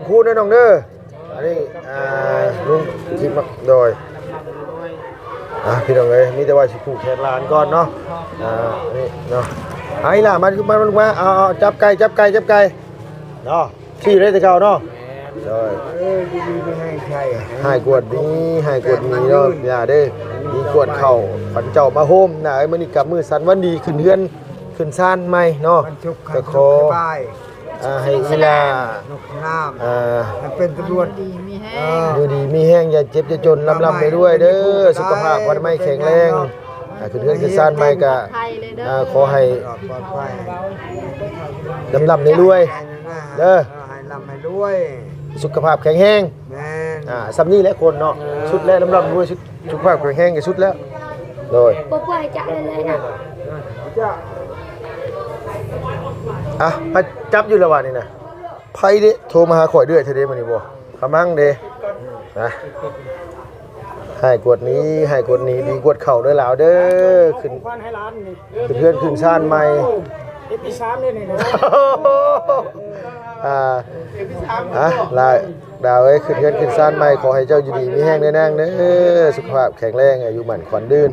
ພູນເດີນ້ອງເດີ. ອັນນີ້ ອ່າ ລຸງທິດມາ ໂດຍ ອ່າ ພີ່ນ້ອງເອີຍ ມີແຕ່ວ່າຊິຜູກແຂນຫຼານກ່ອນເນາະ. ອ່າ ອັນນີ້ເນາະ ເອົາອີ່ຫຼ້າມາ ມາ ມາ ເອົາ ເອົາ ຈັບໄກ່ ຈັບໄກ່ ຈັບໄກ່ເນາະ. ທີ່ໄດ້ແຕ່ເກົ່າເນາະ. ໂດຍ ເອີ ຢູ່ດີມີແຮງໄຊ ໃຫ້ກວດມີ ໃຫ້ກວດມີເນາະ ຢ່າເດ້ ມີກວດເຂົ້າ ຂວັນເຈົ້າມາໂຮມນະເອີຍ. ມື້ນີ້ກໍມື້ສັນວັນດີ ຂຶ້ນເຮືອນຂຶ້ນຊານໃໝ່ເນາະ ກໍຂໍ ອ່າ ໃຫ້ອີ່ຫຼ້າ ອ່າ ໃຫ້ເປັນຕຳຫຼວດ ຢູ່ດີມີແຮງ ຢ່າເຈັບຢ່າຈົນ ລ່ຳໆລວຍໆເດີ ສຸຂະພາບອະນາໄມແຂງແຮງ. ອ່າ ຂຶ້ນເຮືອນຂຶ້ນຊານໃໝ່ກໍ ອ່າ ຂໍໃຫ້ລ່ຳໆລວຍໆເດີ ໃຫ້ລ່ຳໃຫ້ລວຍ ສຸຂະພາບແຂງແຮງ. ແມ່ນ ອ່າ ສ່ຳນີ້ແຫຼະຄົນເນາະ ສຸດແລ້ວ ລ່ຳໆລວຍໆ ສຸດ ສຸຂະພາບແຂງແຮງທີ່ສຸດແລ້ວ. ໂດຍ ບໍ່ປ່ວຍຈັບເລີຍນະ. ອ່ະ ໃຜຈັບຢູ່ລະວະນີ້ນະ ໃຜເດ້ ໂທມາຫາຂ້ອຍເລື້ອຍແທ້ເດ້ມື້ນີ້ບໍ່ ຂະມັງເດ້ນະ. ໃຫ້ກວດນີ້ ໃຫ້ກວດນີ້ ດີກວດເຂົ້າເດີຫຼາວເດີ ຂຶ້ນ ຂຶ້ນເຮືອນຂຶ້ນຊານໃໝ່ ເອັຟ ສາມເດ້ນີ້ນະ. ອ່າ ອ່ະ ຫຼາຍດາວເອີຍ ຂຶ້ນເຮືອນຂຶ້ນຊານໃໝ່ ຂໍໃຫ້ເຈົ້າຢູ່ດີມີແຮງເດີນາງເດີ ສຸຂະພາບແຂງແຮງ ອາຍຸໝັ້ນຂວັນຍືນ.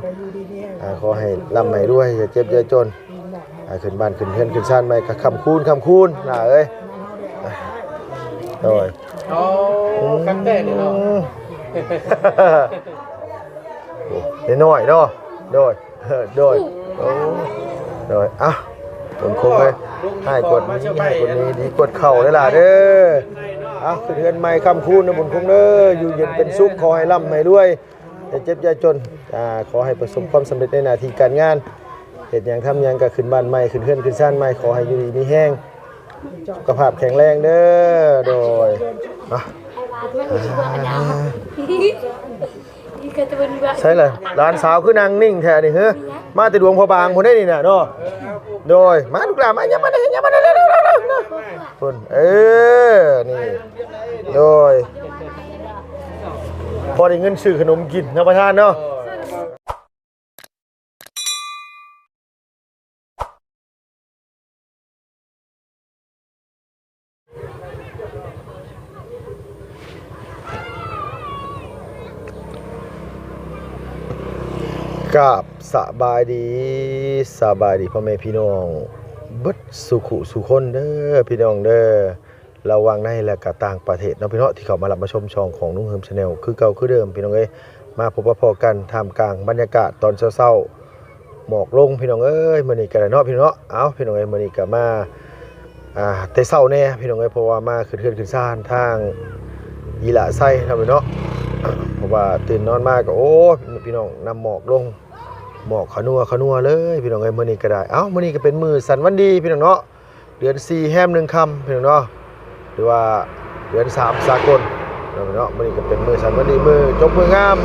ອ່າ ຂໍໃຫ້ລ່ຳໃຫ້ລວຍ ຢ່າເຈັບຢ່າຈົນ. ອ່າ ຂຶ້ນບ້ານຂຶ້ນເຮືອນຂຶ້ນຊານໃໝ່ກໍຄ້ຳຄູນ ຄ້ຳຄູນຫຼ້າເອີຍ. ໂດຍ ໂອ້ ຄັກແທ້ນີ້ເນາະ ນ້ອຍໆເນາະ. ໂດຍ ໂດຍ ໂອ້ ໂດຍ ອ່ະ ບຸນຄົງເອີຍ ໃຫ້ກວດນີ້ ໃຫ້ກວດນີ້ ດີກວດເຂົ້າເດີຫຼ້າເດີ. ອ່ະ ຂຶ້ນເຮືອນໃໝ່ຄ້ຳຄູນນະບຸນຄົງເດີ ຢູ່ເຢັນເປັນສຸກ ຂໍໃຫ້ລ່ຳໃຫ້ລວຍ ຢ່າເຈັບຢ່າຈົນ. ອ່າ ຂໍໃຫ້ປະສົບຄວາມສຳເລັດໃນໜ້າທີ່ການງານ ເຮັດຫຍັງທຳຫຍັງກໍຂຶ້ນບ້ານໃໝ່ ຂຶ້ນເຮືອນຂຶ້ນຊານໃໝ່ ຂໍໃຫ້ຢູ່ດີມີແຮງ ສຸຂະພາບແຂງແຮງເດີ. ໂດຍ ອ່ະ ໃສລະ ຫຼານສາວຄືນັ່ງນິ່ງແທ້ນີ້ເຮີ ມາແຕ່ຫຼວງພະບາງພຸ້ນເດ້ນີ້ນະເນາະ. ໂດຍ ມາລູກຫຼານມາ ຍັບມາ ຍັບມາ ພຸ້ນ ເອີ ນີ້ ໂດຍ ພໍໄດ້ເງິນຊື້ຂະໜົມກິນເນາະປະທານເນາະ. ກາບສະບາຍດີ ສະບາຍດີພໍ່ແມ່ພີ່ນ້ອງເບິດສູ່ຄູ່ສູ່ຄົນເດີ ພີ່ນ້ອງເດີ. ລະຫວ່າງໃນ ແລະກະຕ່າງປະເທດເນາະພີ່ນ້ອງ ທີ່ເຂົ້າມາຮັບມາຊົມຊ່ອງຂອງລຸງເຮີມ Channel ຄືເກົ່າຄືເດີມພີ່ນ້ອງເອີຍ. ມາພົບມາພໍ້ກັນທ່າມກາງບັນຍາກາດຕອນເຊົ້າໆ ໝອກລົງພີ່ນ້ອງເອີຍ. ມື້ນີ້ກະໄດ້ເນາະພີ່ນ້ອງເນາະ ເອົ້າ ພີ່ນ້ອງເອີຍ ມື້ນີ້ກະມາ ອ່າ ແຕ່ເຊົ້າແນ່ພີ່ນ້ອງເອີຍ ເພາະວ່າມາຂຶ້ນເຮືອນຂຶ້ນຊານທາງອີ່ຫຼ້າໄຊເນາະພີ່ນ້ອງເນາະ. ເພາະວ່າຕື່ນນອນມາກະ ໂອ້ ພີ່ນ້ອງ ນ້ຳໝອກລົງ ໝອກຂະນົວຂະນົວເລີຍພີ່ນ້ອງເອີຍ ມື້ນີ້ກະໄດ້. ເອົ້າ ມື້ນີ້ກະເປັນມື້ສັນວັນດີພີ່ນ້ອງເນາະ ເດືອນສີ່ແຮມໜຶ່ງຄ່ຳພີ່ນ້ອງເນາະ ຫຼືວ່າເດືອນສາມສາກົນເນາະ. ມື້ນີ້ກະເປັນມື້ສັນວັນດີ ມື້ຈົບມື້ງາມ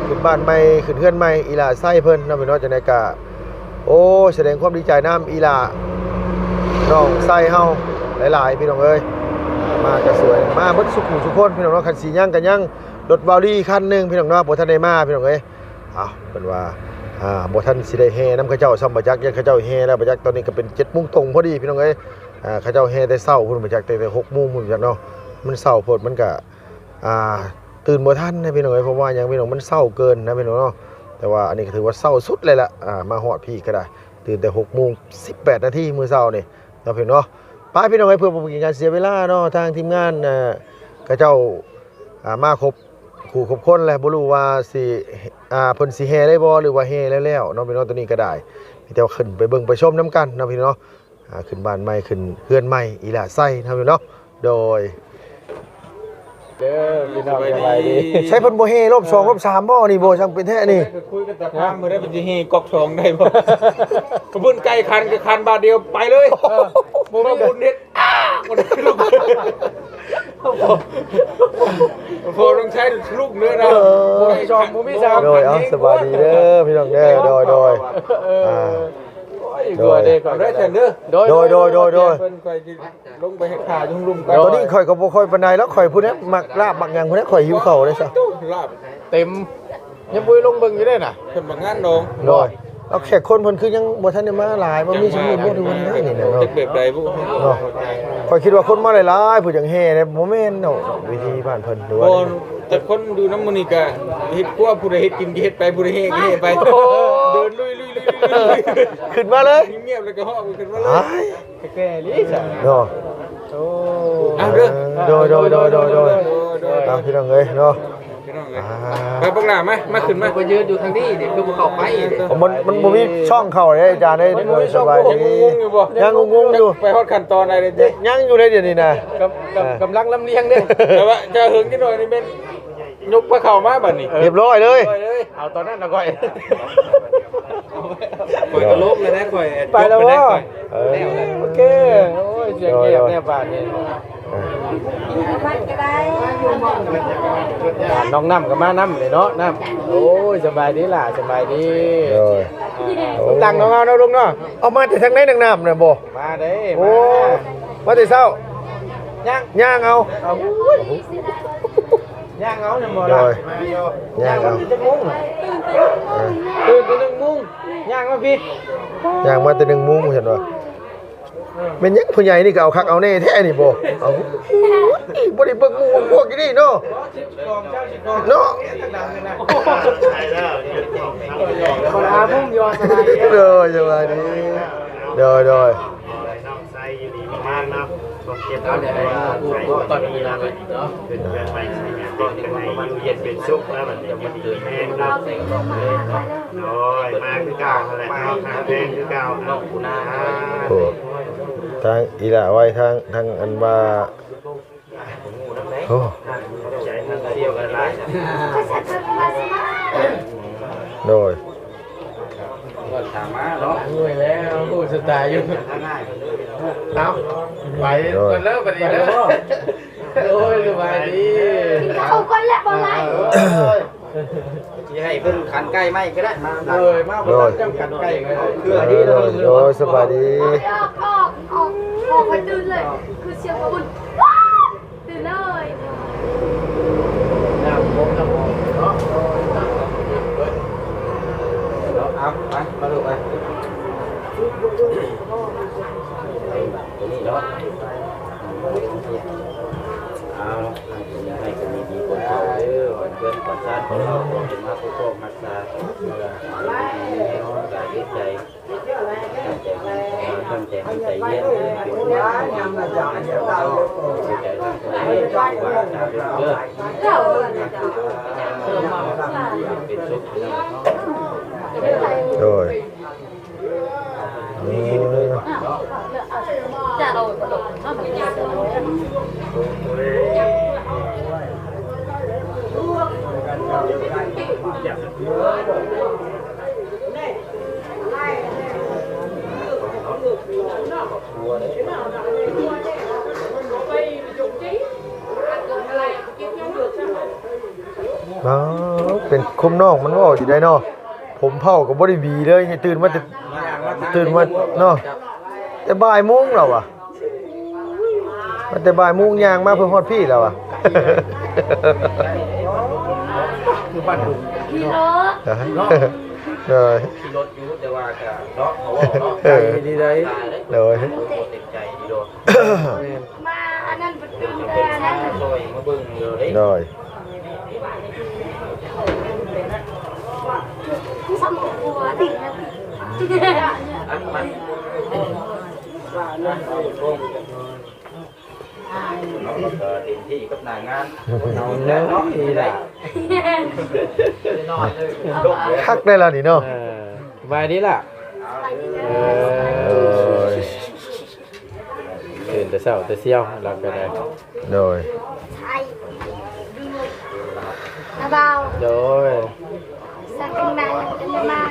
ຂຶ້ນບ້ານໃໝ່ ຂຶ້ນເຮືອນໃໝ່ອີ່ຫຼ້າໄຊເພິ່ນເນາະພີ່ນ້ອງເນາະ. ຈັ່ງໃດກະ ໂອ້ຍ ສະແດງຄວາມດີໃຈນຳອີ່ຫຼ້ານ້ອງໄຊເຮົາຫຼາຍໆພີ່ນ້ອງເອີຍ. ມາກະສວຍ ມາເບິດສູ່ຄູ່ສູ່ຄົນພີ່ນ້ອງເນາະ. ຄັນຊິຍັງກະຍັງ ລົດເບົາລີຄັນໜຶ່ງພີ່ນ້ອງເນາະ ບໍ່ທັນໄດ້ມາພີ່ນ້ອງເອີຍ. ເອົ້າ ເພິ່ນວ່າ ອ່າ ບໍ່ທັນຊິໄດ້ແຫ່ນຳເຂົາເຈົ້າຊ້ຳ ບໍ່ຈັກ ຢ້ານເຂົາເຈົ້າແຫ່ແລ້ວ ບໍ່ຈັກ. ຕອນນີ້ກະເປັນເຈັດໂມງຕົງພໍດີພີ່ນ້ອງເອີຍ. ອ່າ ເຂົາເຈົ້າແຫ່ແຕ່ເຊົ້າພຸ້ນ ບໍ່ຈັກ ແຕ່ ແຕ່ຫົກໂມງພຸ້ນ ບໍ່ຈັກເນາະ. ມັນເຊົ້າໂພດ ມັນກະ ອ່າ ຕື່ນບໍ່ທັນນະພີ່ນ້ອງເອີຍ ເພາະວ່າຫຍັງພີ່ນ້ອງ ມັນເຊົ້າເກີນນະພີ່ນ້ອງເນາະ. ແຕ່ວ່າອັນນີ້ກະຖືວ່າເຊົ້າສຸດເລີຍລະ ອ່າ ມາຮອດພີ້ກະໄດ້ ຕື່ນແຕ່ຫົກໂມງສິບແປດນາທີມື້ເຊົ້ານີ້ເນາະພີ່ນ້ອງເນາະ. ໄປພີ່ນ້ອງເອີຍ ເພື່ອບໍ່ເປັນການເສຍເວລາເນາະ ທາງທີມງານ ເອີ ເຂົາເຈົ້າ ອ່າ ມາຄົບ ຄູ່ຄົບຄົນແຫຼະ ບໍ່ຮູ້ວ່າຊິ ອ່າ ເພິ່ນຊິແຫ່ໄດ້ບໍ່ ຫຼືວ່າແຫ່ແລ້ວໆເນາະພີ່ນ້ອງ. ໂຕນີ້ກະໄດ້ ມີແຕ່ວ່າຂຶ້ນໄປເບິ່ງໄປຊົມນຳກັນເນາະພີ່ນ້ອງເນາະ. ອ່າ ຂຶ້ນບ້ານໃໝ່ ຂຶ້ນເຮືອນໃໝ່ອີ່ຫຼ້າໄຊເນາະພີ່ນ້ອງເນາະ. ໂດຍ ເດີພີ່ນ້ອງ ສະບາຍດີ. ໃສເພິ່ນບໍ່ແຫ່ລອບສອງລອບສາມບໍ່ ນີ້ບໍ່ ຊ່າງເປັນແທ້ນີ້. ຄຸຍກັນຕາທາງ ມື້ໃດເພິ່ນຊິແຫ່ກອກສອງໄດ້ບໍ່? ເພິ່ນໄກ່ຄັນກະຄັນບາດດຽວໄປເລີຍ ບໍ່ມີບຸນເຮັດ ອ້າ ບໍ່ໄດ້ລູກ ພໍຕ້ອງໃຊ້ລູກເດີນະ. ເອີ ບໍ່ມີສອງ ບໍ່ມີສາມ. ໂດຍ ເອົາ ສະບາຍດີເດີພີ່ນ້ອງເດີ. ໂດຍ ໂດຍ ເອີ ອ່າ ໂອ້ຍ ໂດຍ ເດີ ໂດຍ ໂດຍ ໂດຍ ໂດຍ ໂດຍ ເພິ່ນຄ່ອຍຊິລົງໄປເຮັດຂາຢູ່ລຸ່ມກ່ອນ. ໂດຍ ຕອນນີ້ຂ້ອຍກະບໍ່ຄ່ອຍປານໃດແລ້ວ ຂ້ອຍພຸ້ນແຫຼະ ມັກລາບມັກຫຍັງພຸ້ນແຫຼະ ຂ້ອຍຫິວເຂົ້າເດ້ຊະ. ລາບເຕັມ ຍັງບໍ່ໄດ້ລົງເບິ່ງຢູ່ເດ້ນະ ເພິ່ນບັກງານດອງ. ໂດຍ ເອົາແຂກຄົນເພິ່ນຄືຍັງບໍ່ທັນໄດ້ມາຫຼາຍ ບໍ່ມີສ່ຳນີ້ບໍ່ ຫຼືວ່າແນວໃດນີ້ນະເນາະ ຈັກແບບໃດບຸເນາະ. ຂ້ອຍຄິດວ່າຄົນມາຫຼາຍໆ ຜູ້ຈັ່ງແຫ່ເດ້ ບໍ່ແມ່ນເນາະ ວິທີບ້ານເພິ່ນ ຫຼືວ່າ ບໍ່ ແຕ່ຄົນຢູ່ນຳໝູ່ນີ້ກະເຮັດຄົວ ຜູ້ໃດເຮັດກິນກະເຮັດໄປ ຜູ້ໃດແຫ່ກະແຫ່ໄປ ໂອ້ ເດີນລຸຍໆໆໆ ຂຶ້ນມາເລີຍ ງຽບໆ ແລ້ວກະເຫາະຂຶ້ນມາເລີຍ. ແປກໆອີ່ຫຼີຊະເນາະ. ໂອ້ ເອົາເດີ ໂດຍໆໆໆ ເອົາພີ່ນ້ອງເອີຍເນາະ ພີ່ນ້ອງເອີຍ ອ່າ ໄປບັກຫຼ້າມາ ມາຂຶ້ນມາ ໄປຢືນຢູ່ທາງນີ້ນີ້ ຄືບໍ່ເຂົ້າໄປນີ້ ມັນ ມັນບໍ່ມີຊ່ອງເຂົ້າເດ້ອາຈານເດ້. ໂດຍ ສະບາຍດີ ຍັງງົງໆຢູ່ ໄປຮອດຂັ້ນຕອນໃດເດ້ ຍັງຢູ່ເດ້ດຽວນີ້ນະ ກຳ ກຳ ກຳລັງລຳລຽງເດ້ ແຕ່ວ່າຈະເຫິງຈັກໜ້ອຍນີ້ແມ່ນ ຍົກພາເຂົ້າມາບັດນີ້ ຮຽບຮ້ອຍເລີຍ ຮຽບຮ້ອຍເລີຍ ເອົາຕອນນັ້ນລະຂ້ອຍ ຂ້ອຍກະລົງແລ້ວນະ ຂ້ອຍ ໄປແລ້ວບໍ່? ເອີ ໂອເຄ ໂອ້ຍ ສຽງງຽບແນວບາດນີ້ ນ້ອງນ້ຳກະມານຳເດ້ເນາະ ນ້ຳ ໂອ້ຍ ສະບາຍດີຫຼ້າ ສະບາຍດີ ໂດຍ ອ່າ ໂອ້ ຕັ້ງນ້ອງເຮົາເນາະ ລຸງເນາະ ເອົາມາແຕ່ທາງໃດ ນ້ອງນ້ຳນະບໍ່? ມາເດ້ ໂອ້ ມາ ມາແຕ່ເຊົ້າ ຍ່າງ ຍ່າງເອົາ ເອົາ ໂອ້ຍ ຍ່າງເອົາແມ່ນບໍ່ລະ? ໂດຍ ຍ່າງເອົາ ຍ່າງມາແຕ່ຈັກໂມງນະ? ເອີ ຕື່ນແຕ່ໜຶ່ງໂມງ ຍ່າງມາພີ້ ຍ່າງມາແຕ່ໜຶ່ງໂມງ ວ່າຊັ້ນວ່າ ເອີ ແມ່ນຫຍັງຜູ້ໃຫຍ່ນີ້ກະເອົາຄັກເອົາແນ່ແທ້ນີ້ບໍ່? ເອົາ ບໍ່ໄດ້ເບິ່ງໝູ່ເບິ່ງພວກຢູ່ນີ້ເນາະ ເນາະ ໂດຍ ສະບາຍດີ ໂດຍ ໂດຍ ໃຊ້ຢູ່ດີມີແຮງເນາະ ຄວາມເຈັບປວດບໍ່ໃຊ້ຢູ່ດີມີແຮງເນາະ ຂຶ້ນເຮືອນໃໝ່ໃຊ້ງານເປັນໄດ້ຢູ່ເຢັນເປັນສຸກແລ້ວບັດນີ້ ຢູ່ດີມີແຮງເນາະ ໂດຍ ມາຄືເກົ່າຫັ້ນແຫຼະເນາະ ຮັກແພງຄືເກົ່າເນາະ ໂອ້ ທາງອີ່ຫຼ້າໄວ້ ທາງ ທາງອັນວ່າ ໂອ້ ໂດຍ ເນາະ ໂອ້ຍ ສະຕາຍຢູ່ ເອົາ ໄປກ່ອນເດີບັດນີ້ເດີ ໂດຍ ສະບາຍດີ ກິນເຂົ້າກ່ອອນແລ້ວບໍ່ຫຼາຍ ຊິໃຫ້ເພິ່ນຂັນໄກ່ໃໝ່ກະໄດ້ ເອີ ມາບໍ່ທັນຈຳຂັນໄກ່ກະໄດ້ ໂດຍ ໂດຍ ສະບາຍດີ ອອກ ອອກ ອອກ ອອກໄປຕື່ນເລີຍ ຄືສຽງຄົນ ຕື່ນເລີຍ ນ້ຳຄົງນ້ຳຫອມເນາະ ເອົາ ໄປ ມາລູກ ໄປ ຕົວນີ້ເນາະ ເອົາ ໃຫ້ກະມີດີຄວາມສຸກເດີ ບ້ານເຮືອນຂອງຊາດຂອງເຮົາ ຂໍໃຫ້ມາປົກປ້ອງຮັກສາ ເພື່ອໃຫ້ຢູ່ດີມີແຮງ ກາຍ ຈິດໃຈ ຕັ້ງໃຈ ຕັ້ງໃຈ ຕັ້ງໃຈຮຽນ ເປັນຜູ້ໃຫຍ່ ເປັນຜູ້ໃຫຍ່ ເປັນຜູ້ໃຫຍ່ ເປັນຜູ້ໃຫຍ່ ເປັນຜູ້ໃຫຍ່ ເປັນສຸກ ໂດຍ ອືມ ອໍ ເປັນຄົມນ້ອງມັນເວົ້າຊິໄດ້ເນາະ ຜົມເຜົ່າກະບໍ່ໄດ້ຫວີເລີຍ ຕື່ນມາແຕ່ ຕື່ນມາເນາະ ແຕ່ບ່າຍໂມງແລ້ວຫວາ ມາແຕ່ບ່າຍໂມງ ຍ່າງມາເພື່ອຮອດພີ້ແລ້ວຫວາ ຄືບ້ານດຸ່ງ ຂີ່ລົດ ເນາະ ໂດຍ ຂີ່ລົດຢູ່ ແຕ່ວ່າກະເນາະ ເຂົາເວົ້າເນາະ ເອີ ໄກດີໃດ ໂດຍ ບໍ່ເຕັມໃຈດີດອກ ແມ່ນ ມາອັນນັ້ນເພິ່ນ ມາຊ່ອຍມາເບິ່ງຢູ່ເດ້ ໂດຍ ອັນມັນ ເຮົາກະເຕັມທີ່ກັບໜ້າງານ ເອົາແລ້ວເນາະ ອີ່ຫຼ້າ ຄັກໄດ້ລະນີ້ເນາະ ເອີ ສະບາຍດີລະ ເອີ ຕື່ນແຕ່ເຊົ້າແຕ່ຊຽວລາວກະໄດ້ ໂດຍ ນະບ່າວ ໂດຍ ຊ່າງແຕ່ງໜ້າຍັງບໍ່ມາ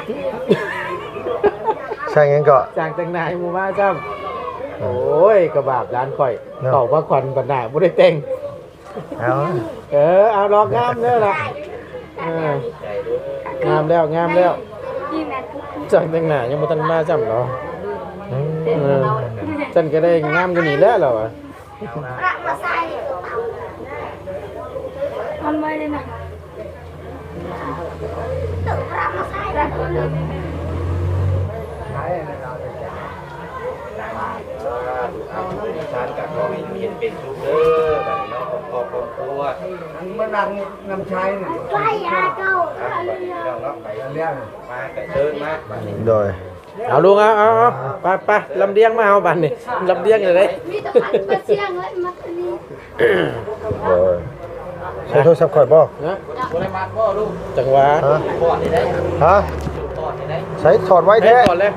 ຊ່າງຫຍັງເກາະ ຊ່າງແຕ່ງໜ້າຍັງບໍ່ມາຊ້ຳ ໂອ້ຍ ກະບາບຫຼານຂ້ອຍ ເຂົ້າມາຂວັນບັດໜ້າບໍ່ໄດ້ແຕ່ງ ເອົາ ເອີ ເອົາ ລອກງາມເດີລະ ເອີ ງາມແລ້ວ ງາມແລ້ວ ຊ່າງແຕ່ງໜ້າຍັງບໍ່ທັນມາຊ້ຳເນາະ ອືມ ເອີ ຊັ້ນກະໄດ້ງາມກວ່ານີ້ແຫຼະລາວ ພະມາໃສ່ ມັນໄວ້ເລີຍນະ ພະມາໃສ່ ພະ ອັນມານັ່ງນຳຊາຍນີ້ ໄປຫາເຈົ້າ ອ່ະ ບັດນີ້ພີ່ນ້ອງເນາະ ໄປ ເລື່ອງ ມາກໍເຊີນມາ ໂດຍ ເອົາ ລຸງ ເອົາ ເອົາ ເອົາ ໄປ ໄປ ລຳລຽງມາເຮົາບັດນີ້ ລຳລຽງເລີຍເດ້ ມີແຕ່ມາສຽງເລີຍ ມາອັນນີ້ ໂດຍ ໃຊ້ໂທລະສັບຂ້ອຍບໍ່? ຮະ? ບໍ່ໄດ້ມັດບໍ່ລູກ? ຈັງຫວະ ຮະ? ຮະ? ໃຊ້ຖອດໄວ້ແທ້ ຖອດເລີຍ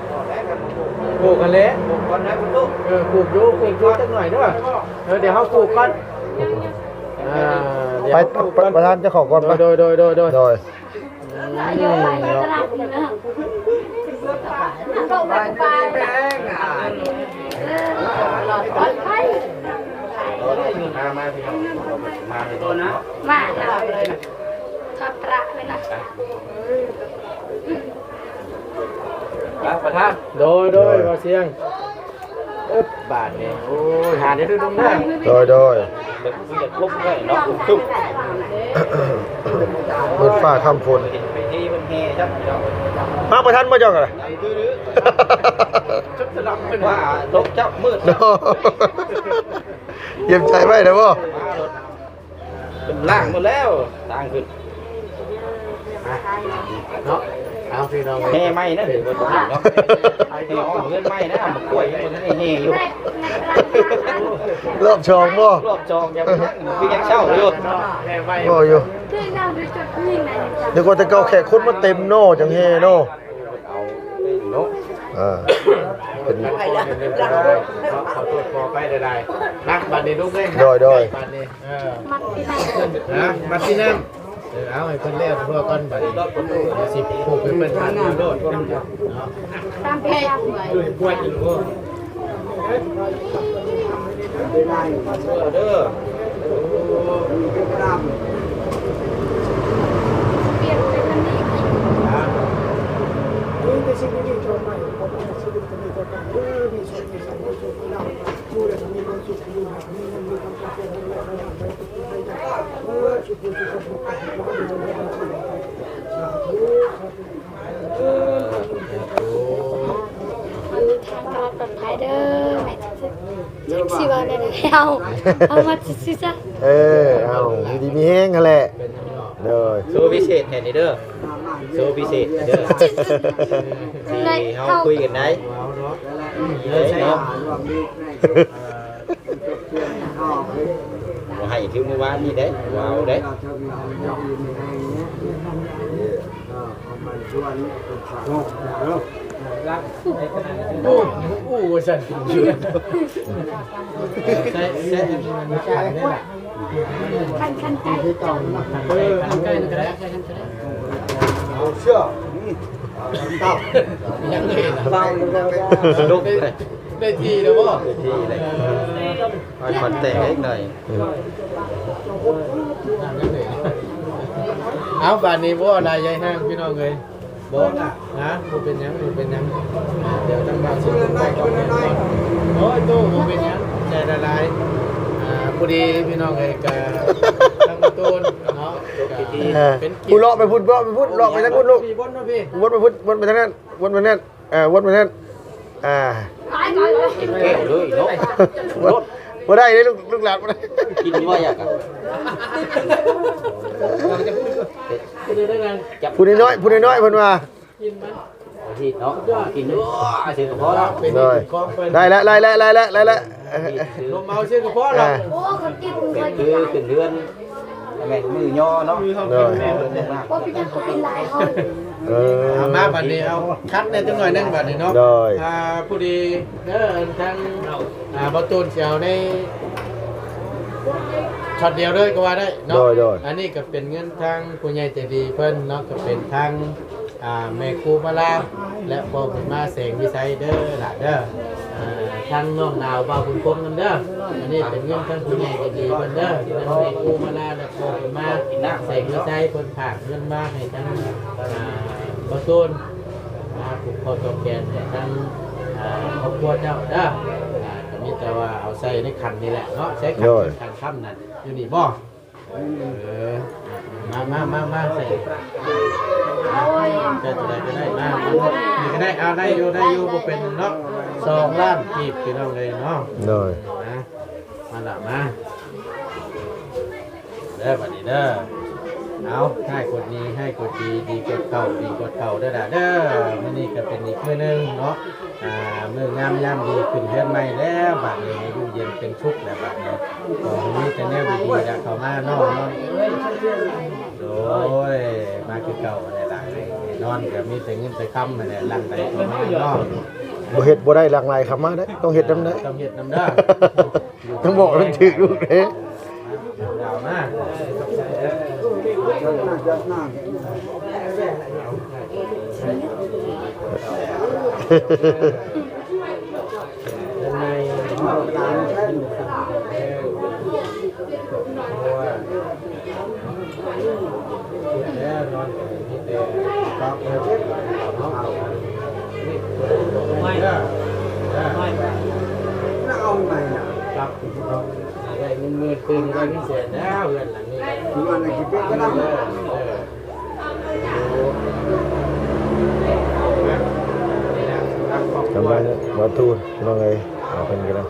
ປູກຫັ້ນແຫຼະ ປູກກ່ອນນະລູກ ເອີ ປູກຢູ່ ປູກຢູ່ຈັກໜ້ອຍເດີ ເອີ ດຽວເຮົາປູກກ່ອນ ອ່າ ໄປ ປະທານເຈົ້າເຂົ້າກ່ອນ ໂດຍ ໂດຍ ໂດຍ ໂດຍ ໂດຍ ອືມ ເນາະ ມາ ມາ ພີ່ນ້ອງ ມາເລີຍເນາະ ມາ ທອດປະເລີຍນະ ປະທານ ໂດຍ ໂດຍ ໂດຍ ບໍ່ສຽງ ເອີບ ບາດນີ້ ໂອ້ຍ ຫາໄດ້ຄືລຸງເດີ ໂດຍ ໂດຍ ເບິ່ງຄືຈະຄົບເລີຍເນາະ ຄືມືດຟ້າຄ່ຳຝົນ ເຫັນເວທີເພິ່ນແຫ່ຊ້ຳ ມາບໍ່ທັນບໍ່ເຈົ້າກໍໄດ້ ຈຸດສະດັບເພິ່ນວ່າຕົກຈັບມືດ ເນາະ ຢ້ຽມໃຈໄວ້ໄດ້ບໍ່? ເປັນລ້າງໝົດແລ້ວ ທາງຂຶ້ນ ເນາະ ເອົາ ພີ່ນ້ອງ ແຫ່ໃໝ່ນະ ເນາະ ແຫ່ອ້ອມເຮືອນໃໝ່ນະ ເອົາມາກ້ວຍຍັງບໍ່ທັນໄດ້ແຫ່ຢູ່ ລອບສອງບໍ່? ລອບສອງ ຍັງ ຄືຍັງເຊົ້າຢູ່ ບໍ່ຢູ່ ນຶກວ່າແຕ່ເກົ່າແຂກຄົນມາເຕັມເນາະ ຈັ່ງແຫ່ເນາະ ເອົາເນາະ ເອີ ເປັນ ຂໍໂທດຂໍອະໄພຫຼາຍໆ ນະ ບາດນີ້ລູກເອີຍ ໂດຍ ໂດຍ ບາດນີ້ ເອີ ມັດທີ່ນຳ ນະ ມັດທີ່ນຳ ເອີ ເອົາໃຫ້ເພິ່ນແລ້ວທົ່ວກ່ອນ ບາດນີ້ຊິຜູກໃຫ້ເພິ່ນບາດນີ້ໂລດເນາະ ຕາມແຜນ ເດີ ປ່ຽນເປັນອັນນີ້ ມີແຕ່ສິ່ງດີໆ ເຈົ້າໃໝ່ ຂໍໃຫ້ຊີວິດເປັນໄປຕາມເດີ ມີໂຊກ ມີໄຊ ມີໂຊກ ມີລາບ ເດີນທາງປອດໄພເດີ ແມ່ນ ຈັກຊິເວົ້າແນວໃດ ເອົາ ເອົາມາຊື່ໆຊະ ເອີ ເອົາ ຢູ່ດີມີແຮງຫັ້ນແຫຼະ ໂດຍ ໂຊພິເສດໃຫ້ນີ້ເດີ ໂຊພິເສດເດີ ທີ່ເຮົາຄຸຍກັນໄດ້ ເອີ ເນາະ ບໍ່ໃຫ້ຄືມື້ວານນີ້ເດ້ ບໍ່ເອົາເດ້ ໂອ້ ໂອ້ ວ່າຊັ້ນ ໃສ່ ໃສ່ ຄັນ ຄັນໄກ່ ເອີ ຄັນໄກ່ ຄັນໄກ່ ເອົາເຊືອກ ນີ້ ເອົາເຕົາ ຍັງເຫັນ ເຕົາ ໄດ້ທີ່ແລ້ວບໍ່? ໄດ້ທີ່ແລ້ວ ເອີ ໄປປັດແຕກເລັກໜ້ອຍ ເອົາ ບາດນີ້ບໍ່ຫຼາຍໃຫຍ່ຫ້າງ ພີ່ນ້ອງເອີຍ ບໍ່ນະ ບໍ່ເປັນຫຍັງ ບໍ່ເປັນຫຍັງ ດຽວທາງບ້ານຊິ ໂອ້ຍ ໂຕ ບໍ່ເປັນຫຍັງ ໃຈລະລາຍ ອ່າ ພໍດີ ພີ່ນ້ອງເອີຍ ກະທາງປະຕູນເນາະ ເອີ ເປັນ ຜູ້ເລາະໄປພຸ້ນ ເລາະໄປພຸ້ນ ເລາະໄປທາງພຸ້ນລູກ ວນໄປພຸ້ນ ວນໄປທາງນັ້ນ ວນໄປນັ້ນ ເອີ ວນໄປນັ້ນ ອ່າ ເຕັມແກ້ວເລີຍເນາະ ບໍ່ໄດ້ເດ້ລູກ ລູກຫຼານບໍ່ໄດ້ ກິນບໍ່ຢາກກະ ຜູ້ນ້ອຍໆ ຜູ້ນ້ອຍໆ ເພິ່ນວ່າ ກິນມັນ ເອົາທີ່ເນາະ ກິນ ໂອ້ຍ ຊື້ກະເພາະແລ້ວ ໂດຍ ໄດ້ແລ້ວ ໄດ້ແລ້ວ ໄດ້ແລ້ວ ໄດ້ແລ້ວ ລົມເອົາ ຊື້ກະເພາະແລ້ວ ໂອ້ ເຂົາກິນ ຄືຂຶ້ນເຮືອນ ແມ່ນມື້ຍໍເນາະ ໂດຍ ບໍ່ເປັນຫຍັງ ເຂົາກິນຫຼາຍເຮົາ ເອີ ເອົາມາບັດນີ້ ເອົາຄັດແດ່ຈັກໜ້ອຍໜຶ່ງບັດນີ້ເນາະ ໂດຍ ອ່າ ຜູ້ດີເດີ ທາງ ອ່າ ບໍ່ຕູນຊິເອົາໃນຊັອດດຽວເລີຍກໍວ່າໄດ້ເນາະ ໂດຍ ໂດຍ ອັນນີ້ກໍເປັນເງິນທາງຜູ້ໃຫຍ່ໃຈດີເພິ່ນເນາະ ກໍເປັນທາງ ອ່າ ແມ່ຄູມາລາ ແລະ ພໍ່ບຸນມາ ແສງວິໄຊເດີຫຼານເດີ ອ່າ ທາງນ້ອງນາວ ບ່າວບຸນຄົງນຳເດີ ອັນນີ້ເປັນເງິນທາງຜູ້ໃຫຍ່ໃຈດີເພິ່ນເດີ ທາງແມ່ຄູມາລາ ແລະ ພໍ່ບຸນມາ ແສງວິໄຊ ເພິ່ນຝາກເງິນມາໃຫ້ທາງ ອ່າ ປະຊາຊົນ ມາຜູກຂໍ້ຕໍ່ແຂນໃຫ້ທາງ ອ່າ ຄອບຄົວເຈົ້າເດີ ອ່າ ກໍມີແຕ່ວ່າເອົາໃສ່ໃນຂັນນີ້ແຫຼະເນາະ ໃສ່ຂັນ ໂດຍ ຂັນຄຳນັ້ນ ຢູ່ນີ້ບໍ່? ເອີ ມາ ມາ ມາ ມາໃສ່ ເຈົ້າເທົ່າໃດກໍໄດ້ ມາ ນີ້ກໍໄດ້ ເອົາ ໄດ້ຢູ່ ໄດ້ຢູ່ ບໍ່ເປັນຫຍັງເນາະ ສອງລ້ານກີບ ພີ່ນ້ອງເອີຍເນາະ ໂດຍ ນະ ມາລະ ມາ ເດີ ບັດນີ້ເດີ. ເອົາ ຮ້າຍກວດດີ ຮ້າຍກວດດີ ດີກວດເກົ່າ ດີກວດເກົ່າເດີຫຼ້າເດີ. ມື້ນີ້ກໍເປັນອີກມື້ໜຶ່ງເນາະ ອ່າ ມື້ງາມຍາມດີ ຂຶ້ນເຮືອນໃໝ່ແລ້ວ ບັດນີ້ໃຫ້ຢູ່ເຢັນເປັນສຸກແລ້ວ ບັດນີ້ກໍມີແຕ່ແນວດີໆລະເຂົ້າມາເນາະ. ໂດຍ ມາຄືເກົ່າຫັ້ນແຫຼະຫຼ້າເອີຍ. ນອນກໍມີແຕ່ເງິນແຕ່ຄຳຫັ້ນແຫຼະ ຫຼັ່ງໄຫຼເຂົ້າມາເນາະ. ບໍ່ເຮັດບໍ່ໄດ້ ຫຼັ່ງໄຫຼເຂົ້າມາເດ້ ຕ້ອງເຮັດນຳເດ້ ຕ້ອງເຮັດນຳເດີ. ຕ້ອງບອກໃຫ້ມັນຖືກລູກເດ້. ໄດ້ເງິນໝື່ນຄືນ ໄດ້ເງິນແສນແລ້ວ ເຮືອນຫຼັງນີ້. ກຳລັງບໍ່ທູນ ພີ່ນ້ອງເອີຍ ເອົາເພິ່ນກໍໄດ້.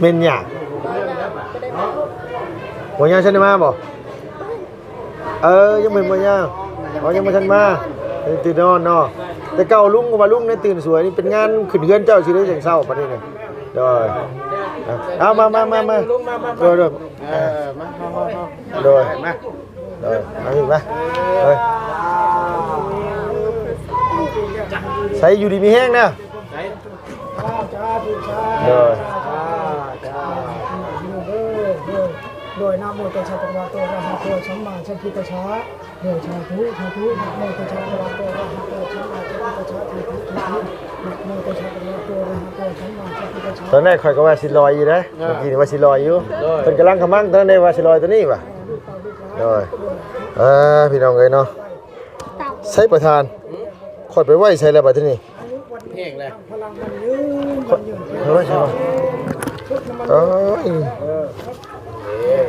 ແມ່ນຫຍັງ ບໍ່ຍາງຊັ້ນໄດ້ມາບໍ່? ເອີ ຍັງເປັນບໍ່ຍາງ ອໍ ຍັງບໍ່ທັນມາ ຍັງຕື່ນນອນເນາະ. ແຕ່ເກົ່າລຸງກໍວ່າລຸງນີ້ຕື່ນສວຍ ນີ້ເປັນງານຂຶ້ນເຮືອນເຈົ້າຊິໄດ້ຈັ່ງເຊົ້າປານນີ້ນະ. ໂດຍ ເອົາ ມາ ມາ ມາ ມາ ລຸງມາ ມາ ມາ ໂດຍ ໂດຍ ເອີ ມາ ມາ ມາ ມາ ໂດຍ ມາ ເອີ ມາ ເອີ ໃສຢູ່ດີມີແຮງນະ. ໂດຍ ໂດຍ ນະໂມຕັດສະ ພະຄະວະໂຕ ອະລະຫະໂຕ ສຳມາສຳພຸດທັດສະ. ໂດຍ ສາທຸ ສາທຸ ນະໂມຕັດສະ ພະຄະວະໂຕ ອະລະຫະໂຕ ສຳມາສຳພຸດທັດສະ. ສາທຸ ສາທຸ ນະໂມຕັດສະ ພະຄະວະໂຕ ອະລະຫະໂຕ ສຳມາສຳພຸດທັດສະ. ຕອນແລກຂ້ອຍກໍວ່າຊິລອຍຢູ່ເດ້ ເອີ ເມື່ອກີ້ນີ້ວ່າຊິລອຍຢູ່ ໂດຍ ເພິ່ນກຳລັງຂະມັງ ຕອນນັ້ນໄດ້ວ່າຊິລອຍຕົວນີ້ຫວາ. ໂດຍ ເອີ ພີ່ນ້ອງເອີຍເນາະ ໃສປະທານ ຂ້ອຍໄປໄວ້ໃສແລ້ວບັດທີນີ້? ແຫ້ງແລ້ວ ຂ້ອຍໄວ້ໃສວະ? ເອີຍ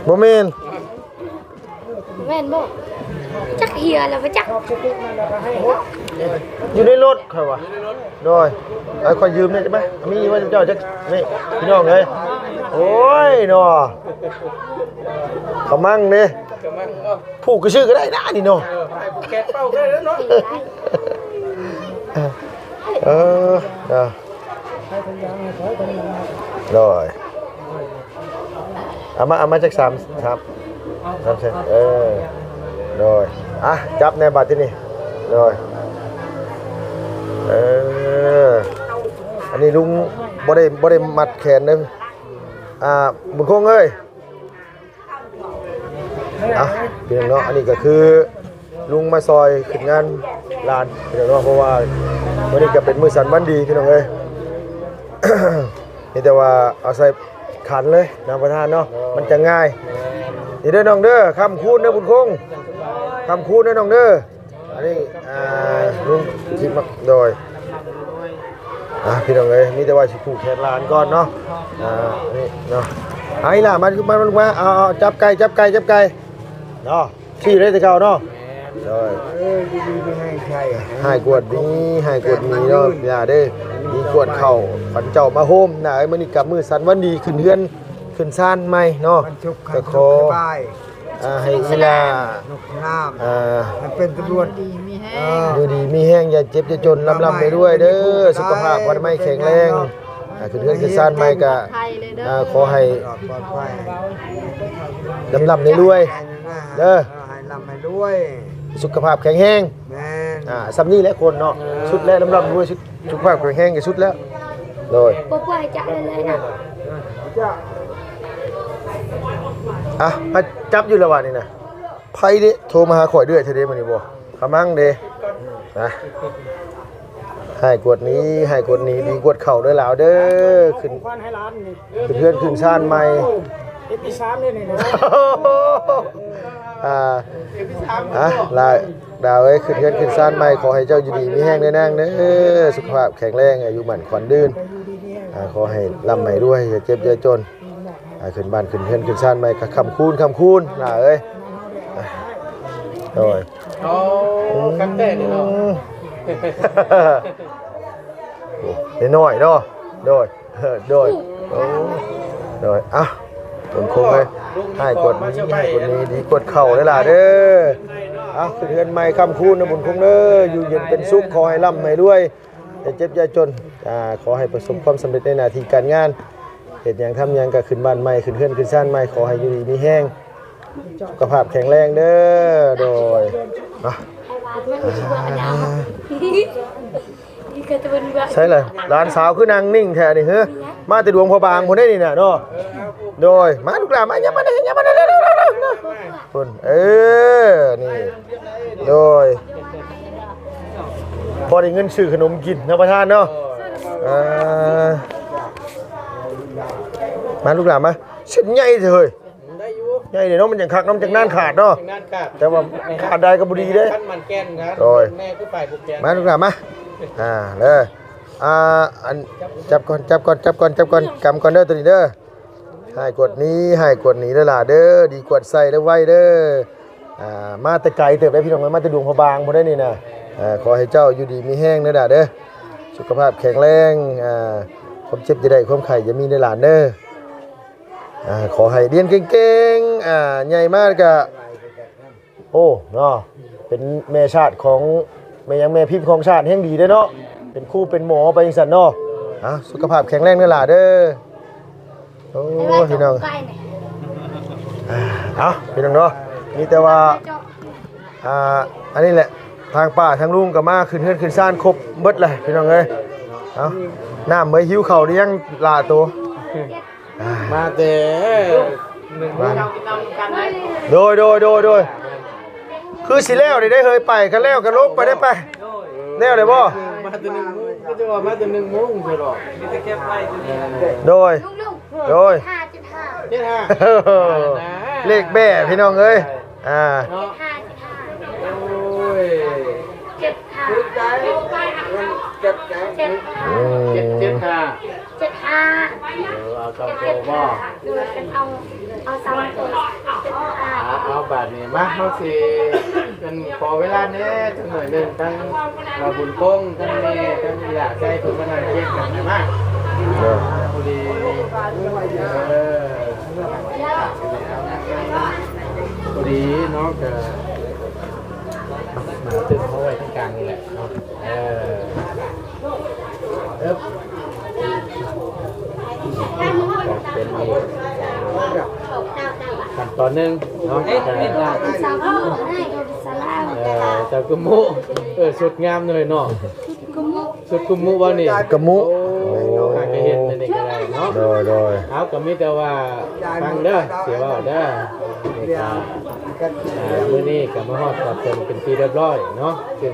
ບໍ່ແມ່ນ ແມ່ນບໍ່? ຈັກເທື່ອແລ້ວບໍ່ຈັກ ຢູ່ໃນລົດຂ້ອອຍວ່າ. ໂດຍ ໃຫ້ຂ້ອຍຢືມແດ່ໄດ້ໄໝ? ມີວ່າເຈົ້າຈັກນີ້ ພີ່ນ້ອງເອີຍ. ໂອ້ຍເນາະ ຂະມັງເດ້ ຂະມັງເນາະ ຜູກກະຊື່ກໍໄດ້ນະນີ້ເນາະ. ເອີ ໃຫ້ຜູກແຂນເປົ່າກໍໄດ້ເນາະ. ເອີ ເອີ ໂດຍ ເອົາມາ ເອົາມາຈັກສາມ ສາມ ສາມເສັ້ນ ເອີ ໂດຍ ອ່ະ ຈັບແດ່ບັດທີນີ້ ໂດຍ ເອີ ອັນນີ້ລຸງບໍ່ໄດ້ ບໍ່ໄດ້ມັດແຂນເດີ ອ່າ ບຸນຄົງເອີຍ. ອ່ະ ພີ່ນ້ອງເນາະ ອັນນີ້ກໍຄືລຸງມາຊ່ອຍຂຶ້ນງານຫຼານ ພີ່ນ້ອງເນາະ ເພາະວ່າມື້ນີ້ກໍເປັນມື້ສັນວັນດີ ພີ່ນ້ອງເອີຍ. ມີແຕ່ວ່າເອົາໃສ່ຂັນເລີຍນະປະທານເນາະ ມັນຈະງ່າຍ. ນີ້ເດີນ້ອງເດີ ຄ້ຳຄູນເດີບຸນຄົງ ຄ້ຳຄູນເດີນ້ອງເດີ. ອັນນີ້ ອ່າ ລຸງທີ່ມາ ໂດຍ ອ່າ ພີ່ນ້ອງເອີຍ ມີແຕ່ວ່າຊິຜູກແຂນຫຼານກ່ອນເນາະ. ອ່າ ນີ້ເນາະ ເອົາອີ່ຫຼ້າມາ ມາ ມາ ເອົາ ເອົາ ຈັບໄກ່ ຈັບໄກ່ ຈັບໄກ່ເນາະ. ທີ່ໄດ້ແຕ່ເກົ່າເນາະ ໂດຍ ເອີ ຢູ່ດີມີແຮງໄຊ ໃຫ້ກວດດີ ໃຫ້ກວດດີເນາະ ຢ່າເດ້ ດີກວດເຂົ້າ ຂວັນເຈົ້າມາໂຮມນະ. ມື້ນີ້ກໍມື້ສັນວັນດີ ຂຶ້ນເຮືອນຂຶ້ນຊານໃໝ່ເນາະ ກໍຂໍ ອ່າ ໃຫ້ອີ່ຫຼ້າ ອ່າ ໃຫ້ເປັນຕຳຫຼວດ ຢູ່ດີມີແຮງ ຢ່າເຈັບຢ່າຈົນ ລ່ຳໆລວຍໆເດີ ສຸຂະພາບອະນາໄມແຂງແຮງ. ອ່າ ຂຶ້ນເຮືອນຂຶ້ນຊານໃໝ່ກະ ອ່າ ຂໍໃຫ້ ລອດປອດໄພ ລ່ຳໆລວຍໆເດີ ໃຫ້ລ່ຳໃຫ້ລວຍ ສຸຂະພາບແຂງແຮງ. ແມ່ນ ອ່າ ສ່ຳນີ້ແຫຼະຄົນເນາະ ສຸດແລ້ວ ລ່ຳໆລວຍໆ ສຸດ ສຸຂະພາບແຂງແຮງທີ່ສຸດແລ້ວ. ໂດຍ ບໍ່ປ່ວຍຈະເລີຍນະ ອ່ະ ມາຈັບຢູ່ລະຫວ່າງນີ້ນະ. ໃຜເດ ໂທມາຫາຂ້ອຍເລື້ອຍແທ້ເດມື້ນີ້ບໍ່? ຂະມັງເດ ນະ ໃຫ້ກວດນີ້ ໃຫ້ກວດນີ້ ດີກວດເຂົ້າເດີຫຼາວເດີ. ຂຶ້ນ ຂຶ້ນເຮືອນຂຶ້ນຊານໃໝ່ ເອັມພີສາມເດ້ນີ້ ອ່າ ອ່ະ ຫຼາຍດາວເອີຍ ຂຶ້ນເຮືອນຂຶ້ນຊານໃໝ່ ຂໍໃຫ້ເຈົ້າຢູ່ດີມີແຮງເດີນາງເດີ ສຸຂະພາບແຂງແຮງ ອາຍຸໝັ້ນຂວັນຍືນ. ອ່າ ຂໍໃຫ້ລ່ຳໃຫ້ລວຍ ຢ່າເຈັບຢ່າຈົນ. ຂຶ້ນບ້ານຂຶ້ນເຮືອນຂຶ້ນຊານໃໝ່ກໍຄ້ຳຄູນ ຄ້ຳຄູນຫຼ້າເອີຍ. ໂດຍ ໂອ້ ຄັກແທ້ນີ້ເນາະ. ອືມ ນ້ອຍໆເນາະ. ໂດຍ ໂດຍ ໂອ້ ໂດຍ. ອ່ະ ບຸນຄົງເອີຍ ໃຫ້ກວດນີ້ ໃຫ້ກວດນີ້ ດີກວດເຂົ້າເດີຫຼ້າເດີ. ອ່ະ ຂຶ້ນເຮືອນໃໝ່ຄ້ຳຄູນເດີບຸນຄົງເດີ ຢູ່ເຢັນເປັນສຸກ ຂໍໃຫ້ລ່ຳໃຫ້ລວຍ ຢ່າເຈັບຢ່າຈົນ. ອ່າ ຂໍໃຫ້ປະສົບຄວາມສຳເລັດໃນໜ້າທີ່ການງານ ເຮັດຫຍັງທຳຫຍັງກໍຂຶ້ນບ້ານໃໝ່ ຂຶ້ນເຮືອນຂຶ້ນຊານໃໝ່ ຂໍໃຫ້ຢູ່ດີມີແຮງ ສຸຂະພາບແຂງແຮງເດີ. ໂດຍ ອ່າ ໃສລະ ຫຼານສາວຄືນັ່ງນິ່ງແທ້ນີ້ເຮີ ມາແຕ່ຫຼວງພະບາງພຸ້ນເດ້ນີ້ນະເນາະ. ໂດຍ ມາລູກຫຼານມາ ຍັບມາ ຍັບມາ ເອີ ນີ້ ໂດຍ ພໍໄດ້ເງິນຊື້ຂະໜົມກິນເນາະປະທານເນາະ. ເອີ ມາລູກຫຼານມາ ເສັ້ນໃຫຍ່ເລີຍ ໄດ້ຢູ່ ໃຫຍ່ເດ້ເນາະ ມັນຈັ່ງຄັກເນາະ ມັນຈັ່ງນານຂາດເນາະ ນານຂາດ ແຕ່ວ່າຂາດໄດ້ກໍບໍ່ດີເດ້. ຄັນມັນແກ່ນນະ ໂດຍ ແມ່ຄືຝ່າຍຜູ້ແກ່ນ ມາລູກຫຼານມາ. ອ່າ ເດີ ອ່າ ອັນ ຈັບກ່ອນ ຈັບກ່ອນ ຈັບກ່ອນ ຈັບກ່ອນ ກຳກ່ອນເດີໂຕນີ້ເດີ. ໃຫ້ກວດນີ້ ໃຫ້ກວດນີ້ເດີຫຼ້າເດີ ດີກວດໃສ່ເດີ ໄວເດີ. ອ່າ ມາແຕ່ໄກເຕີບເດ້ພີ່ນ້ອງ ມາແຕ່ຫຼວງພະບາງພຸ້ນເດ້ນີ້ນະ. ເອີ ຂໍໃຫ້ເຈົ້າຢູ່ດີມີແຮງເດີຫຼ້າເດີ ສຸຂະພາບແຂງແຮງ ອ່າ ຄວາມເຈັບຢ່າໄດ້ ຄວາມໄຂ້ຢ່າມີເດີຫຼານເດີ. ອ່າ ຂໍໃຫ້ຮຽນເກັ່ງໆ ອ່າ ໃຫຍ່ມາກະ ໂອ້ ເນາະ ເປັນແມ່ຊາດຂອງ ແມ່ຫຍັງ ແມ່ພິມຂອງຊາດແຮງດີເດ້ເນາະ ເປັນຄູເປັນໝໍໄປຈັ່ງຊັ້ນເນາະ. ອ່າ ສຸຂະພາບແຂງແຮງເດີຫຼ້າເດີ. ໂອ້ ພີ່ນ້ອງ ອ່າ ເອົາ ພີ່ນ້ອງເນາະ ມີແຕ່ວ່າ ອ່າ ອັນນີ້ແຫຼະ ທາງປ້າທາງລຸງກໍມາຂຶ້ນເຮືອນຂຶ້ນຊານຄົບເບິດແຫຼະພີ່ນ້ອງເອີຍ. ເອົາ ນ້ຳເອີຍ ຫິວເຂົ້າຫຼືຍັງຫຼ້າໂຕ? ອ່າ ມາແຕ່ໜຶ່ງໂມງ ໂດຍ ໂດຍ ໂດຍ ໂດຍ ຄືຊິແລ້ວນີ້ໄດ້ເຮີຍ ໄປ ຄັນແລ້ວກໍລົງໄປໄດ້ໄປ ແລ້ວໄດ້ບໍ່? ມາແຕ່ໜຶ່ງໂມງ ກໍຈະວ່າມາແຕ່ໜຶ່ງໂມງຊະດອກ ມີແຕ່ເກັບໄວ້ຢູ່ນີ້ ໂດຍ ໂດຍ ເຈັດຫ້າ ເຈັດຫ້າ ເຈັດຫ້າ ເລກແບ້ພີ່ນ້ອງເອີຍ. ອ່າ ເຈັດຫ້າ ເຈັດຫ້າ ໂອ້ຍ ເຈັດຫ້າ ເຈັດ ເຈັດ ເຈັດ ເຈັດ ເຈັດຫ້າ ເຈັດຫ້າ ເອີ ເອົາສອງໂຕບໍ່? ໂດຍ ເອົາ ເອົາສອງໂຕ ເຈັດຫ້າ ອ່າ ເອົາ ບາດນີ້ມາ ເຮົາຊິ ເພິ່ນຂໍເວລາແດ່ຈັກໜ້ອຍໜຶ່ງ ທັງ ອ່າ ບຸນຄົງ ທັງແມ່ ທັງອີ່ຫຼ້າໄຊ ເພິ່ນມານັ່ງຄຽງກັນນະ ມາ ເອີ ພໍດີ ເອີ ພໍດີເນາະ ກະມາຕຶງເອົາໄວ້ທາງກາງນີ້ແຫຼະເນາະ ເອີ ເອີບ ກໍເປັນອີກຂັ້ນຕອນໜຶ່ງເນາະ ເອີ ເຈົ້າກຸມຸ ເອີ ຊຸດງາມເລີຍເນາະ ຊຸດກຸມຸບໍ່ນີ້? ກຸມຸ ໂອ້ ຫາກະເຫັນອັນນີ້ກໍໄດ້ເນາະ ໂດຍ ໂດຍ ເອົາ ກໍມີແຕ່ວ່າຟັງເດີ ຊິເວົ້າເດີ ນີ້ກໍ ອ່າ ມື້ນີ້ກໍມາຮອດຮອດເຖິງເປັນທີ່ຮຽບຮ້ອຍເນາະ ຊຶ່ງ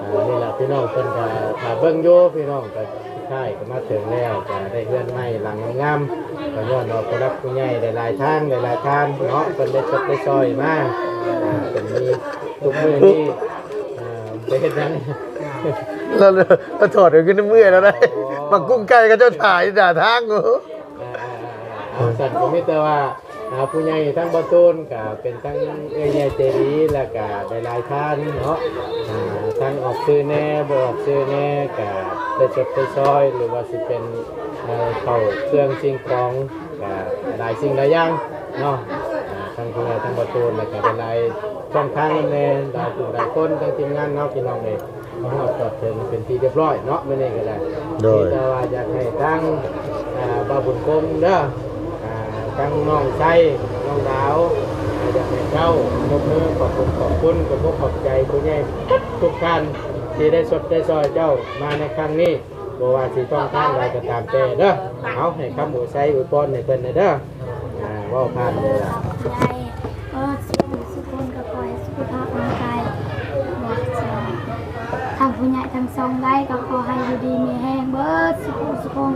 ອ່າ ນີ້ລະ ພີ່ນ້ອງເພິ່ນກໍຖ້າເບິ່ງຢູ່ ພີ່ນ້ອງກໍສຸດທ້າຍກໍມາເຖິງແລ້ວ ກໍໄດ້ເຮືອນໃໝ່ຫຼັງງາມໆ ກໍຍ້ອນວ່າຜູ້ຫຼັກຜູ້ໃຫຍ່ຫຼາຍໆທ່ານ ຫຼາຍໆທ່ານເນາະ ເພິ່ນໄດ້ຊົດໄດ້ຊ່ອຍມາ ອ່າ ເປັນມີທຸກມື້ນີ້ ອ່າ ໄປເຮັດຫຍັງ? ລະ ລະຖອດເອົາຂຶ້ນເມື່ອຍແລ້ວນະ ບັກກຸ້ງໄກ່ເຂົາເຈົ້າຖ້າຢູ່ໜ້າທາງ. ອ່າ ອ່າ ອ່າ ອ່າ ເອົາ ຊັ້ນກໍມີແຕ່ວ່າ ອ່າ ຜູ້ໃຫຍ່ທັງບໍ່ຕູນກໍເປັນທັງເອື້ອຍໃຫຍ່ໃຈດີ ແລ້ວກໍຫຼາຍໆທ່ານເນາະ ອ່າ ທັງອອກຊື່ແດ່ ບໍ່ອອກຊື່ແດ່ ກໍໄດ້ຊົດໄດ້ຊ່ອຍ ຫຼືວ່າຊິເປັນ ເອີ ເຂົ້າເຄື່ອງສິ່ງຂອງ ກໍຫຼາຍສິ່ງຫຼາຍຢ່າງເນາະ ອ່າ ທັງຜູ້ໃຫຍ່ທັງບໍ່ຕູນ ແລ້ວກໍຫຼາຍໆຊ່ອງທາງນຳແດ່ ຫຼາຍຜູ້ຫຼາຍຄົນ ທັງທີມງານເນາະ ພີ່ນ້ອງເອີຍ. ມາຮອດຈອດເຖິງເປັນທີ່ຮຽບຮ້ອຍເນາະ ມື້ນີ້ກໍໄດ້ ໂດຍ ມີແຕ່ວ່າຢາກໃຫ້ທາງ ອ່າ ບ່າວບຸນຄົງເດີ ອ່າ ທາງນ້ອງໄຊ ນ້ອງດາວ ກໍຢາກໃຫ້ເຈົ້າຍົກມືຂອບຄຸນ ຂອບຄຸນ ຂອບອົກຂອບໃຈຜູ້ໃຫຍ່ທຸກທ່ານ ທີ່ໄດ້ຊົດໄດ້ຊ່ອຍເຈົ້າມາໃນຄັ້ງນີ້ ບໍ່ວ່າຊິຊ່ອງທາງໃດກໍຕາມແຕ່ເດີ. ເອົາ ໃຫ້ຄຳອວຍໄຊອວຍພອນໃຫ້ເພິ່ນແດ່ເດີ. ອ່າ ເວົ້າຜ່ານເລີຍລະ ເອີ ສຸກຄົນກໍຂໍໃຫ້ສຸຂະພາບຮ່າງກາຍ ທັງຜູ້ໃຫຍ່ທັງຊ່ອງໃດກໍຂໍໃຫ້ຢູ່ດີມີແຮງເບິດສຸຂູສຸຄົນ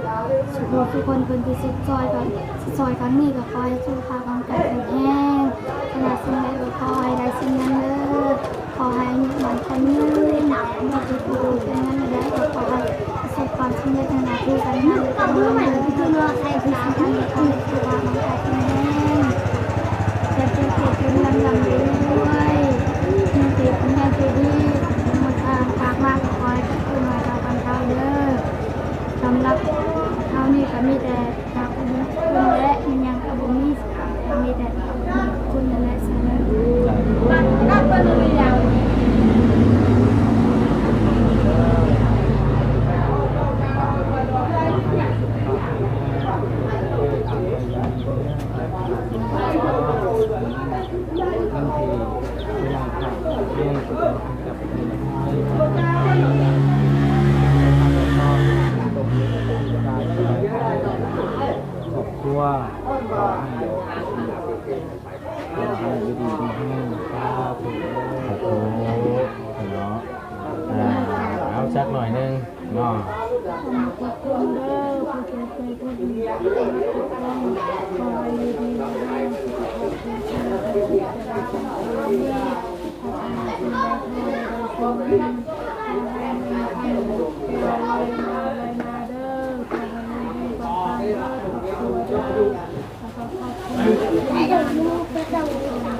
ສຸຂູສຸຄົນ ເພິ່ນທີ່ຊິຊ່ອຍກັນ ຊິຊ່ອຍຄັ້ງນີ້ກໍຂໍໃຫ້ສຸຂະພາບຮ່າງກາຍແຂງແຮງ ປາດຖະໜາສິ່ງໃດກໍຂໍໃຫ້ໄດ້ສິ່ງນັ້ນເດີ. ຂໍໃຫ້ອາຍຸໝັ້ນຂວັນຍືນ ບໍ່ເຈັບບໍ່ປ່ວຍ ເປັນງານໃດກໍຂໍໃຫ້ປະສົບຄວາມສຳເລັດໃນໜ້າທີ່ການງານ ການເງິນ ໃນທຸກໆເລື່ອງ ໃຫ້ທີ່ສຳຄັນກໍຂໍໃຫ້ສຸຂະພາບຮ່າງກາຍ ວ່າ ຂໍໃຫ້ ຂໍໃຫ້ຢູ່ດີມີແຮງ ສາທຸ ສາທຸເນາະ. ອ່າ ເອົາຈັກໜ້ອຍໜຶ່ງເນາະ. ຂອບຄຸນເດີ ຜູ້ທີ່ຊ່ວຍອຸດໜູນ ຂໍໃຫ້ຢູ່ດີມີແຮງ ສຸຂະພາບແຂງແຮງ ເຈຣິນຈະເລີນ ເຈຣິນ ພັດທະນາສິ່ງໃດ ຂໍໃຫ້ໄດ້ສິ່ງນັ້ນ ຂໍໃຫ້ເງິນຄຳແກ້ວໄຫຼມາໄຫຼມາເດີ ຂໍໃຫ້ມີເຮງປັງໆເດີ ຄອບຄົວເດີ ແລ້ວກໍຂອບຄຸນທີ່ມາ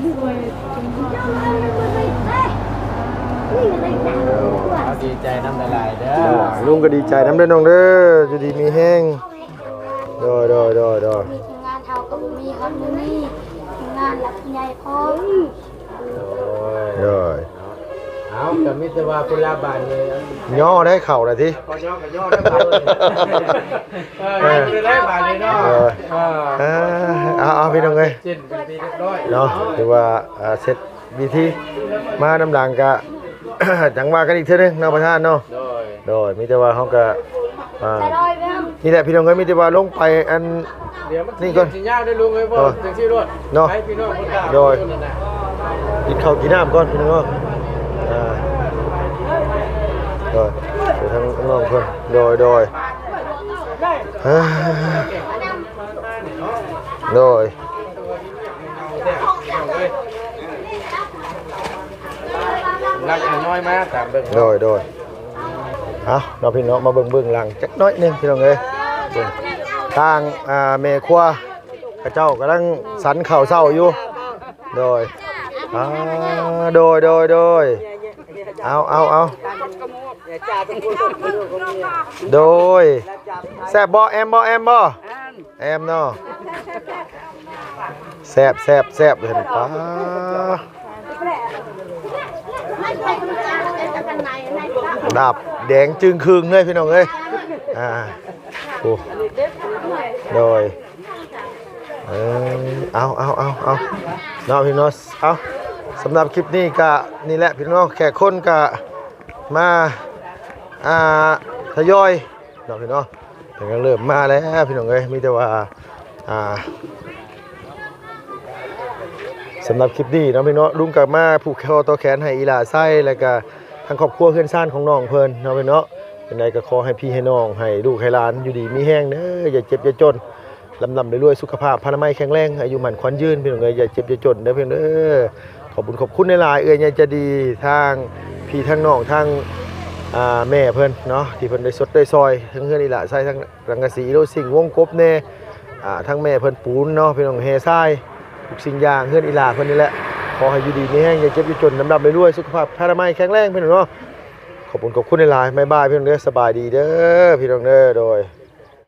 ຊ່ວຍເປັນ ເຮົາດີໃຈນຳຫຼາຍໆເດີ ລຸງກໍດີໃຈນຳເດີນ້ອງເດີ ຢູ່ດີມີແຮງ. ໂດຍ ໂດຍ ໂດຍ ໂດຍ ມີແຕ່ງານເຮົາກໍບໍ່ມີຮອດມື້ນີ້ ແຕ່ງານລະຜູ້ໃຫຍ່ພ້ອມ. ໂດຍ ໂດຍ ເອົາ ກໍມີແຕ່ວ່າພຸ້ນລະບາດນີ້ ຍໍໄດ້ເຂົ້າລະຕິ ຂໍຍໍກໍຍໍໄດ້ບາດນີ້ ເອີ ເອີ ໄດ້ບາດນີ້ເນາະ ເອີ ເອີ ເອົາ ເອົາ ພີ່ນ້ອງເອີຍ ເປັນທີ່ຮຽບຮ້ອຍເນາະ ຖືວ່າ ອ່າ ເສັດ ວິທີມານຳຫຼັງກະ ຈັ່ງວ່າກັນອີກເທື່ອໜຶ່ງເນາະປະທານເນາະ. ໂດຍ ໂດຍ ມີແຕ່ວ່າເຮົາກະ ອ່າ ນີ້ແຫຼະພີ່ນ້ອງເອີຍ ມີແຕ່ວ່າລົງໄປອັນນີ້ກ່ອນ ຊິຍາວເດີລຸງເອີຍ ເພາະຈັ່ງຊີ້ໂລດເນາະ ໄປພີ່ນ້ອງເພິ່ນກະ ໂດຍ ກິນເຂົ້າກິນນ້ຳກ່ອນພີ່ນ້ອງເນາະ. ອ່າ ໂດຍ ໄປທາງນ້ອງເພິ່ນ ໂດຍ ໂດຍ ໂດຍ ກຳລັງທະຍອຍມາຕາມເບິ່ງ ໂດຍ ໂດຍ ເອົາເນາະພີ່ນ້ອງ ມາເບິ່ງເບື້ອງຫຼັງຈັກໜ້ອຍໜຶ່ງພີ່ນ້ອງເອີຍ ທາງ ອ່າ ແມ່ຄົວເຂົາເຈົ້າກຳລັງສັນເຂົ້າເຊົ້າຢູ່ ໂດຍ ອ່າ ໂດຍ ໂດຍ ໂດຍ ເອົາ ເອົາ ເອົາ ໂດຍ ແຊບບໍ່ ແອມບໍ່ ແອມບໍ່ ແອມເນາະ ແຊບ ແຊບ ແຊບ ເຫັນປາ ດາບແດງຈຶ່ງຄຶ່ງເລີຍພີ່ນ້ອງເອີຍ ອ່າ ໂອ້ ໂດຍ ເອີ ເອົາ ເອົາ ເອົາ ເອົາ ເນາະພີ່ນ້ອງ ເອົາ ສຳລັບຄລິບນີ້ກະນີ້ແຫຼະພີ່ນ້ອງ ແຂກຄົນກະມາ ອ່າ ທະຍອຍ ເນາະພີ່ນ້ອງ ເພິ່ນກຳລັງເລີ່ມມາແລ້ວພີ່ນ້ອງເອີຍ ມີແຕ່ວ່າ ອ່າ ສຳລັບຄລິບນີ້ເນາະພີ່ນ້ອງ ລຸງກໍມາຜູກຄໍຕໍ່ແຂນໃຫ້ອີ່ຫຼ້າໄຊ ແລ້ວກໍທາງຄອບຄົວເຮືອນຊານຂອງນ້ອງເພິ່ນເນາະພີ່ນ້ອງເນາະ ຈັ່ງໃດກໍຂໍໃຫ້ພີ່ໃຫ້ນ້ອງ ໃຫ້ລູກໃຫ້ຫຼານຢູ່ດີມີແຮງເດີ ຢ່າເຈັບຢ່າຈົນ ລ່ຳໆລວຍໆ ສຸຂະພາບພະລາໄມແຂງແຮງ ອາຍຸໝັ້ນຂວັນຍືນ ພີ່ນ້ອງເອີຍ ຢ່າເຈັບຢ່າຈົນເດີພີ່ນ້ອງເດີ. ຂອບບຸນຂອບຄຸນຫຼາຍໆ ເອື້ອຍໃຫຍ່ໃຈດີ ທາງພີ່ທາງນ້ອງ ທາງ ອ່າ ແມ່ເພິ່ນເນາະ ທີ່ເພິ່ນໄດ້ຊົດໄດ້ຊ່ອຍ ທັງເຮືອນອີ່ຫຼ້າໄຊ ທັງສັງກະສີ ໂລຊິງ ວົງກົບແດ່ ອ່າ ທັງແມ່ເພິ່ນປູນເນາະ ພີ່ນ້ອງ ແຮ່ຊາຍ ທຸກສິ່ງຢ່າງ ເຮືອນອີ່ຫຼ້າເພິ່ນນີ້ແຫຼະ ຂໍໃຫ້ຢູ່ດີມີແຮງ ຢ່າເຈັບຢ່າຈົນ ລ່ຳໆລວຍໆ ສຸຂະພາບພະລາໄມແຂງແຮງ ພີ່ນ້ອງເນາະ. ຂອບຄຸນຂອບຄຸນຫຼາຍໆ ບາຍບາຍ ພີ່ນ້ອງເດີ ສະບາຍດີເດີ ພີ່ນ້ອງເດີ ໂດຍ.